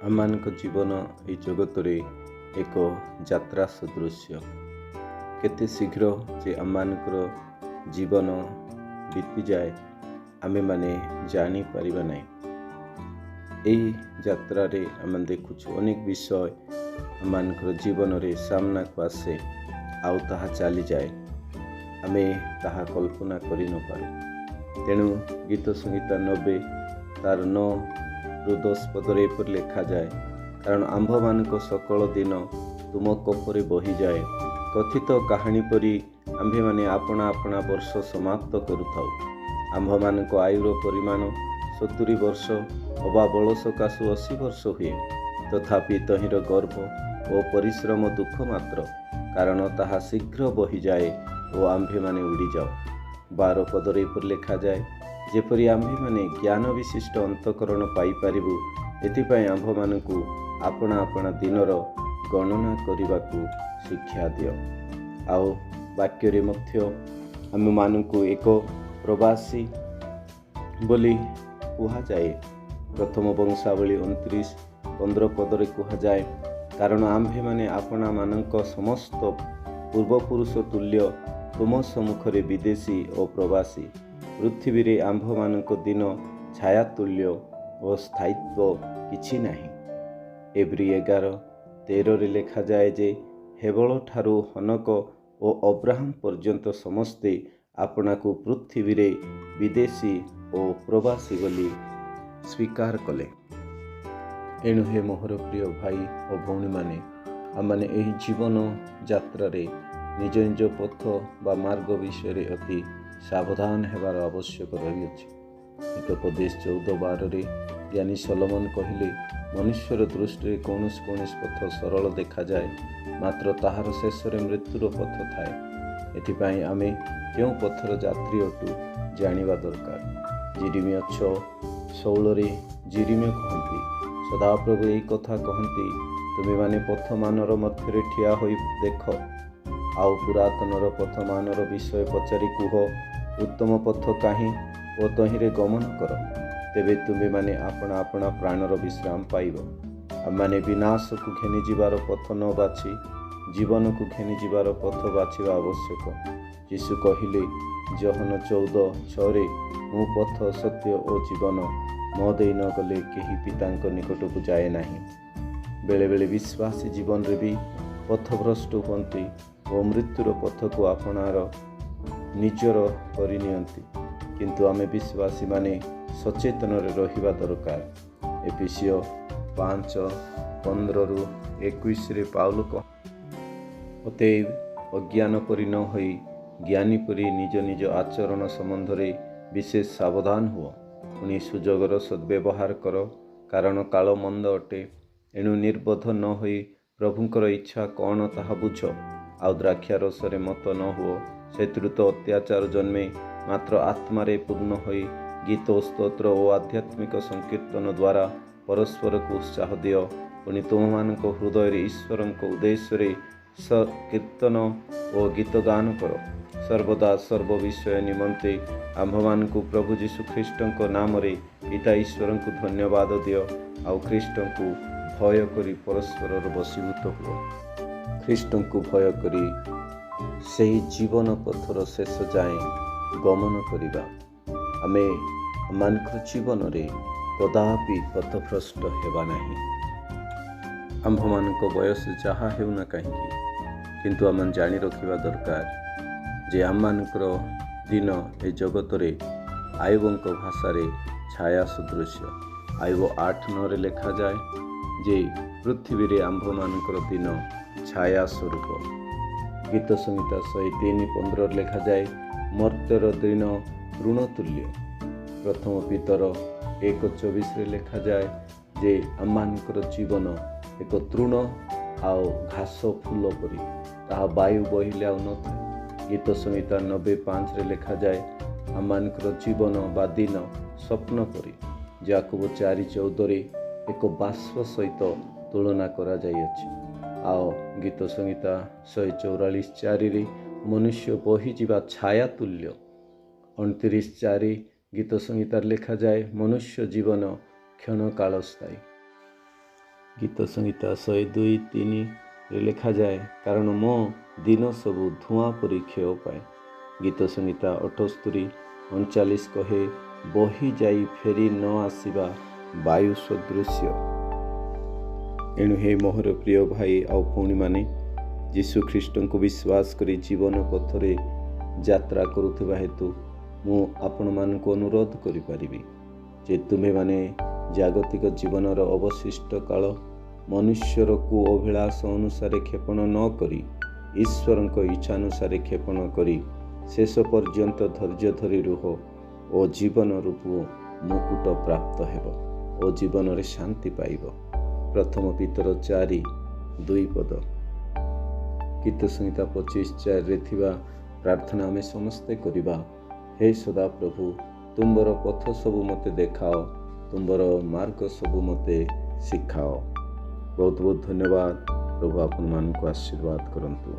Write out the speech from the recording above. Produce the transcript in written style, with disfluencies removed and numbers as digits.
ଆମମାନଙ୍କ ଜୀବନ ଏହି ଜଗତରେ ଏକ ଯାତ୍ରା ସଦୃଶ୍ୟ। କେତେ ଶୀଘ୍ର ଯେ ଆମମାନଙ୍କର ଜୀବନ ବିତିଯାଏ, ଆମେମାନେ ଜାଣିପାରିବା ନାହିଁ। ଏହି ଯାତ୍ରାରେ ଆମେ ଦେଖୁଛୁ, ଅନେକ ବିଷୟ ଆମମାନଙ୍କର ଜୀବନରେ ସାମ୍ନାକୁ ଆସେ ଆଉ ତାହା ଚାଲିଯାଏ, ଆମେ ତାହା କଳ୍ପନା କରିନପାରୁ। ତେଣୁ ଗୀତ ସଂହିତା 90 ତାର 9ରୁ 10 ପଦରେ ଏପରି ଲେଖାଯାଏ, "କାରଣ ଆମ୍ଭମାନଙ୍କ ସକଳ ଦିନ ତୁମ କୋପରେ ବହିଯାଏ। କଥିତ କାହାଣୀ ପରି ଆମ୍ଭେମାନେ ଆପଣା ଆପଣା ବର୍ଷ ସମାପ୍ତ କରୁଥାଉ। ଆମ୍ଭମାନଙ୍କ ଆୟୁର ପରିମାଣ 70 ବର୍ଷ ଅବା ବଳ ସକାଶୁ 80 ବର୍ଷ ହୁଏ। ତଥାପି ତହିଁର ଗର୍ବ ଓ ପରିଶ୍ରମ ଦୁଃଖ ମାତ୍ର, କାରଣ ତାହା ଶୀଘ୍ର ବହିଯାଏ ଓ ଆମ୍ଭେମାନେ ଉଡ଼ିଯାଉ।" 12 ପଦରେ ଏପରି ଲେଖାଯାଏ, "ଯେପରି ଆମ୍ଭେମାନେ ଜ୍ଞାନ ବିଶିଷ୍ଟ ଅନ୍ତଃକରଣ ପାଇପାରିବୁ, ଏଥିପାଇଁ ଆମ୍ଭମାନଙ୍କୁ ଆପଣା ଆପଣା ଦିନର ଗଣନା କରିବାକୁ ଶିକ୍ଷା ଦିଅ।" ଆଉ ବାକ୍ୟରେ ମଧ୍ୟ ଆମମାନଙ୍କୁ ଏକ ପ୍ରବାସୀ ବୋଲି କୁହାଯାଏ। ପ୍ରଥମ ବଂଶାବଳୀ 29:15 ପଦରେ କୁହାଯାଏ, "କାରଣ ଆମ୍ଭେମାନେ ଆପଣାମାନଙ୍କ ସମସ୍ତ ପୂର୍ବପୁରୁଷ ତୁଲ୍ୟ ତୁମ ସମ୍ମୁଖରେ ବିଦେଶୀ ଓ ପ୍ରବାସୀ। ପୃଥିବୀରେ ଆମ୍ଭମାନଙ୍କ ଦିନ ଛାୟା ତୁଲ୍ୟ ଓ ସ୍ଥାୟିତ୍ୱ କିଛି ନାହିଁ।" ଏବ୍ରୀ 11:13ରେ ଲେଖାଯାଏ ଯେ ହେବଳଠାରୁ ହନୋକ ଓ ଅବ୍ରାହମ ପର୍ଯ୍ୟନ୍ତ ସମସ୍ତେ ଆପଣାକୁ ପୃଥିବୀରେ ବିଦେଶୀ ଓ ପ୍ରବାସୀ ବୋଲି ସ୍ୱୀକାର କଲେ। ଏଣୁ ହେ ମୋହର ପ୍ରିୟ ଭାଇ ଓ ଭଉଣୀମାନେ, ଆମମାନେ ଏହି ଜୀବନ ଯାତ୍ରାରେ ନିଜ ନିଜ ପଥ ବା ମାର୍ଗ ବିଷୟରେ ଅତି ସାବଧାନ ହେବାର ଆବଶ୍ୟକ ରହିଅଛି। ହିତୋପଦେଶ 14:12ରେ ଜ୍ଞାନୀ ସଲମନ କହିଲେ, "ମନୁଷ୍ୟର ଦୃଷ୍ଟିରେ କୌଣସି କୌଣସି ପଥ ସରଳ ଦେଖାଯାଏ, ମାତ୍ର ତାହାର ଶେଷରେ ମୃତ୍ୟୁର ପଥ ଥାଏ।" ଏଥିପାଇଁ ଆମେ କେଉଁ ପଥର ଯାତ୍ରୀ ଅଟୁ, ଜାଣିବା ଦରକାର। ଜିରିମିୟ 6:16ରେ ଜିରିମିୟ କହନ୍ତି, "ସଦାପ୍ରଭୁ ଏହି କଥା କହନ୍ତି, ତୁମେମାନେ ପଥମାନର ମଧ୍ୟରେ ଠିଆ ହୋଇ ଦେଖ, ଆଉ ପୁରାତନର ପଥମାନର ବିଷୟ ପଚାରି କୁହ, ଉତ୍ତମ ପଥ କାହିଁ ଓ ତହିଁରେ ଗମନ କର। ତେବେ ତୁମେମାନେ ଆପଣା ଆପଣା ପ୍ରାଣର ବିଶ୍ରାମ ପାଇବ।" ଆମମାନେ ବିନାଶକୁ ଘେନିଯିବାର ପଥ ନ ବାଛି ଜୀବନକୁ ଘେନିଯିବାର ପଥ ବାଛିବା ଆବଶ୍ୟକ। ଯୀଶୁ କହିଲେ ଯୋହନ 14:6ରେ, "ମୁଁ ପଥ, ସତ୍ୟ ଓ ଜୀବନ। ମୋ ଦେଇ ନ ଗଲେ କେହି ପିତାଙ୍କ ନିକଟକୁ ଯାଏ ନାହିଁ।" ବେଳେବେଳେ ବିଶ୍ୱାସୀ ଜୀବନରେ ବି ପଥଭ୍ରଷ୍ଟ ହୁଅନ୍ତି ଓ ମୃତ୍ୟୁର ପଥକୁ ଆପଣାର ନିଜର କରିନିଅନ୍ତି। କିନ୍ତୁ ଆମେ ବିଶ୍ୱାସୀମାନେ ସଚେତନରେ ରହିବା ଦରକାର। ଏଫିସୀୟ 5:15ରୁ 21ରେ ପାଉଲ, "ଅତଏବ ଅଜ୍ଞାନ ପରି ନ ହୋଇ ଜ୍ଞାନୀ ପରି ନିଜ ନିଜ ଆଚରଣ ସମ୍ବନ୍ଧରେ ବିଶେଷ ସାବଧାନ ହୁଅ। ପୁଣି ସୁଯୋଗର ସଦ୍ବ୍ୟବହାର କର, କାରଣ କାଳ ମନ୍ଦ ଅଟେ। ଏଣୁ ନିର୍ବୋଧ ନ ହୋଇ ପ୍ରଭୁଙ୍କର ଇଚ୍ଛା କ'ଣ, ତାହା ବୁଝ। ଆଉ ଦ୍ରାକ୍ଷା ରସରେ ମତ୍ତ ନ ହୁଅ, ସେଥିରୁ ତ ଅତ୍ୟାଚାର ଜନ୍ମେ। ମାତ୍ର ଆତ୍ମାରେ ପୂର୍ଣ୍ଣ ହୋଇ ଗୀତ, ସ୍ତୋତ୍ର ଓ ଆଧ୍ୟାତ୍ମିକ ସଂକୀର୍ତ୍ତନ ଦ୍ୱାରା ପରସ୍ପରକୁ ଉତ୍ସାହ ଦିଅ। ପୁଣି ତୁମମାନଙ୍କ ହୃଦୟରେ ଈଶ୍ୱରଙ୍କ ଉଦ୍ଦେଶ୍ୟରେ କୀର୍ତ୍ତନ ଓ ଗୀତ ଗାନ କର। ସର୍ବଦା ସର୍ବ ବିଷୟ ନିମନ୍ତେ ଆମ୍ଭମାନଙ୍କୁ ପ୍ରଭୁ ଯୀଶୁ ଖ୍ରୀଷ୍ଟଙ୍କ ନାମରେ ପିତା ଈଶ୍ୱରଙ୍କୁ ଧନ୍ୟବାଦ ଦିଅ। ଆଉ ଖ୍ରୀଷ୍ଟଙ୍କୁ ଭୟ କରି ପରସ୍ପରର ବଶୀଭୂତ ହୁଅ।" ଖ୍ରୀଷ୍ଟଙ୍କୁ ଭୟ କରି ସେହି ଜୀବନ ପଥର ଶେଷ ଯାଏଁ ଗମନ କରିବା। ଆମେ ଆମମାନଙ୍କର ଜୀବନରେ କଦାପି ପଥଭ୍ରଷ୍ଟ ହେବା ନାହିଁ। ଆମ୍ଭମାନଙ୍କ ବୟସ ଯାହା ହେଉନା କାହିଁକି, କିନ୍ତୁ ଆମେ ଜାଣି ରଖିବା ଦରକାର ଯେ ଆମମାନଙ୍କର ଦିନ ଏ ଜଗତରେ ଆୟୁବଙ୍କ ଭାଷାରେ ଛାୟା ସଦୃଶ୍ୟ। ଆୟୁବ 8:9ରେ ଲେଖାଯାଏ ଯେ ପୃଥିବୀରେ ଆମ୍ଭମାନଙ୍କର ଦିନ ଛାୟା ସ୍ୱରୂପ। ଗୀତ ସଂହିତା 103:15ରେ ଲେଖାଯାଏ, ମର୍ତ୍ତ୍ୟର ଦିନ ତୃଣତୁଲ୍ୟ। ପ୍ରଥମ ପିତର 1:24ରେ ଲେଖାଯାଏ ଯେ ଆମମାନଙ୍କର ଜୀବନ ଏକ ତୃଣ ଆଉ ଘାସ ଫୁଲ ପରି, ତାହା ବାୟୁ ବହିଲେ ଆଉ ନଥାଏ। ଗୀତ ସଂହିତା 90:5ରେ ଲେଖାଯାଏ, ଆମମାନଙ୍କର ଜୀବନ ବା ଦିନ ସ୍ୱପ୍ନ ପରି। ଯାକୁବ 4:14ରେ ଏକ ବାଷ୍ପ ସହିତ ତୁଳନା କରାଯାଇଅଛି। ଆଉ ଗୀତ ସଂହିତା 144:4ରେ ମନୁଷ୍ୟ ବହିଯିବା ଛାୟା ତୁଲ୍ୟ। 29:4 ଗୀତ ସଂହିତାରେ ଲେଖାଯାଏ, ମନୁଷ୍ୟ ଜୀବନ କ୍ଷଣକାଳ ସ୍ଥାୟୀ। ଗୀତ ସଂହିତା 102:3ରେ ଲେଖାଯାଏ, କାରଣ ମୋ ଦିନ ସବୁ ଧୂଆଁ ପରି କ୍ଷୟ ପାଏ। ଗୀତ ସଂହିତା 78:39 କହେ, ବହି ଯାଇ ଫେରି ନ ଆସିବା ବାୟୁ ସଦୃଶ୍ୟ। ଏଣୁ ହେ ମୋହର ପ୍ରିୟ ଭାଇ ଆଉ ଭଉଣୀମାନେ, ଯୀଶୁ ଖ୍ରୀଷ୍ଟଙ୍କୁ ବିଶ୍ୱାସ କରି ଜୀବନ ପଥରେ ଯାତ୍ରା କରୁଥିବା ହେତୁ ମୁଁ ଆପଣମାନଙ୍କୁ ଅନୁରୋଧ କରିପାରିବି ଯେ ତୁମେମାନେ ଜାଗତିକ ଜୀବନର ଅବଶିଷ୍ଟ କାଳ ମନୁଷ୍ୟର କୁ ଅଭିଳାଷ ଅନୁସାରେ କ୍ଷେପଣ ନ କରି ଈଶ୍ୱରଙ୍କ ଇଚ୍ଛାନୁସାରେ କ୍ଷେପଣ କରି ଶେଷ ପର୍ଯ୍ୟନ୍ତ ଧୈର୍ଯ୍ୟ ଧରି ରୁହ ଓ ଜୀବନ ରୂପ ମୁକୁଟ ପ୍ରାପ୍ତ ହେବ ଓ ଜୀବନରେ ଶାନ୍ତି ପାଇବ। ପ୍ରଥମ ପିତର 4:2 ପଦ। ଗୀତ ସଂହିତା 25:4ରେ ଥିବା ପ୍ରାର୍ଥନା ଆମେ ସମସ୍ତେ କରିବା। ହେ ସଦାପ୍ରଭୁ, ତୁମ୍ଭର ପଥ ସବୁ ମୋତେ ଦେଖାଅ, ତୁମ୍ଭର ମାର୍ଗ ସବୁ ମୋତେ ଶିଖାଅ। ବହୁତ ବହୁତ ଧନ୍ୟବାଦ। ପ୍ରଭୁ ଆପଣମାନଙ୍କୁ ଆଶୀର୍ବାଦ କରନ୍ତୁ।